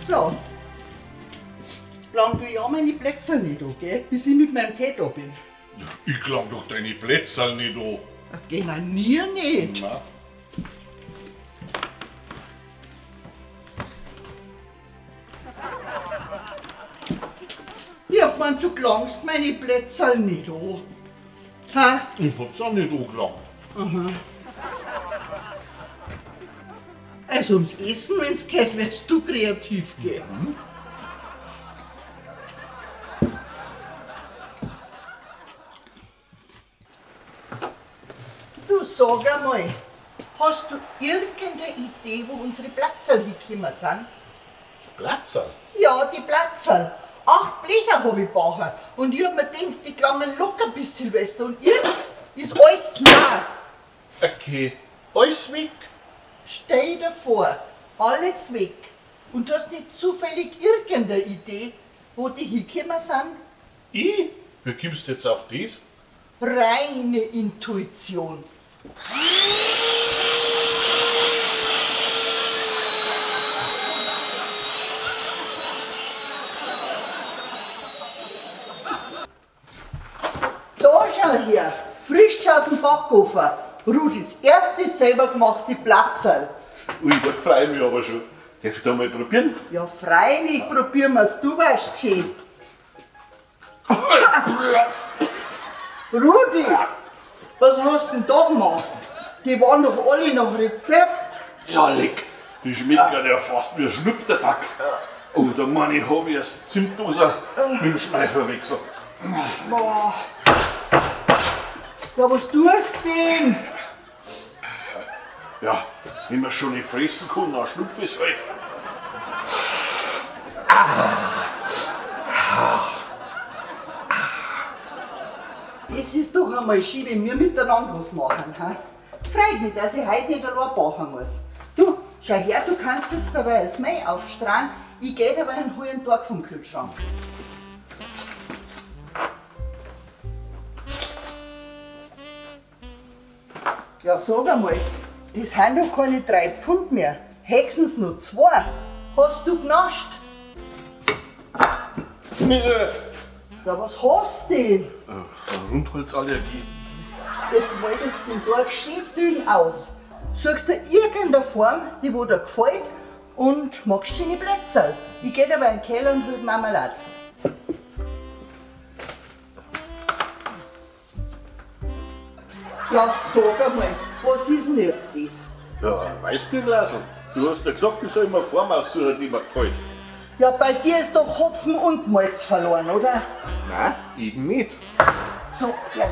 So. Lang du ja meine Plätzerl nicht an, gell? Bis ich mit meinem Tee da bin. Ich klang doch deine Plätzerl nicht an. Ach, geh na nie nicht. Na. Ich hab gemeint, du klangst meine Plätzerl nicht an. Ha? Ich hab's auch nicht angelangt. Also ums Essen, wenn's geht, wärst du kreativ, gell? Du, sag einmal, hast du irgendeine Idee, wo unsere Platzerl hingekommen sind? Platzerl? Ja, die Platzerl. 8 Blecher hab ich gebacken und ich hab mir gedacht, die klangen locker bis Silvester und jetzt ist alles leer. Okay, alles weg. Stell dir vor, alles weg. Und du hast nicht zufällig irgendeine Idee, wo die hingekommen sind? Ich? Wie kommst du jetzt auf das? Reine Intuition. Da schau her, frisch aus dem Backofen. Rudis erste selber gemachte Platzerl. Ui, da freu ich mich aber schon. Darf ich da mal probieren? Ja, freilich, probieren wir's, du weißt schön. Rudi, was hast denn da gemacht? Die waren doch alle nach Rezept. Ja, leck, die schmeckt ja fast wie ein Schnupftabak. Oh, da meine ich, hab ich erst Zimtdose mit dem Schnee verwechselt. Boah. Ja, was tust du denn? Ja, wenn man schon nicht fressen kann, dann schnupf ich's halt. Das ist doch einmal schön, wenn wir miteinander was machen. He? Freut mich, dass ich heute nicht allein backen muss. Du, schau her, du kannst jetzt dabei das Mehl aufstrahlen. Ich geh dabei und hol einen Tag vom Kühlschrank. Ja, sag einmal, das sind doch keine 3 Pfund mehr. Höchstens nur 2. Hast du genascht? Nee. Ja, was hast du denn? Rundholzallergie. Jetzt malst du den Tag schön dünn aus. Suchst dir irgendeine Form, die wo dir gefällt, und machst schöne Plätzerl. Ich geh dabei in den Keller und hol Marmelade. Ja, sag einmal, was ist denn jetzt das? Ja, ein Weißbierglasl. Du hast ja gesagt, ich soll mir eine Form aussuchen, die mir gefällt. Ja, bei dir ist doch Hopfen und Malz verloren, oder? Nein, eben nicht. So, ja.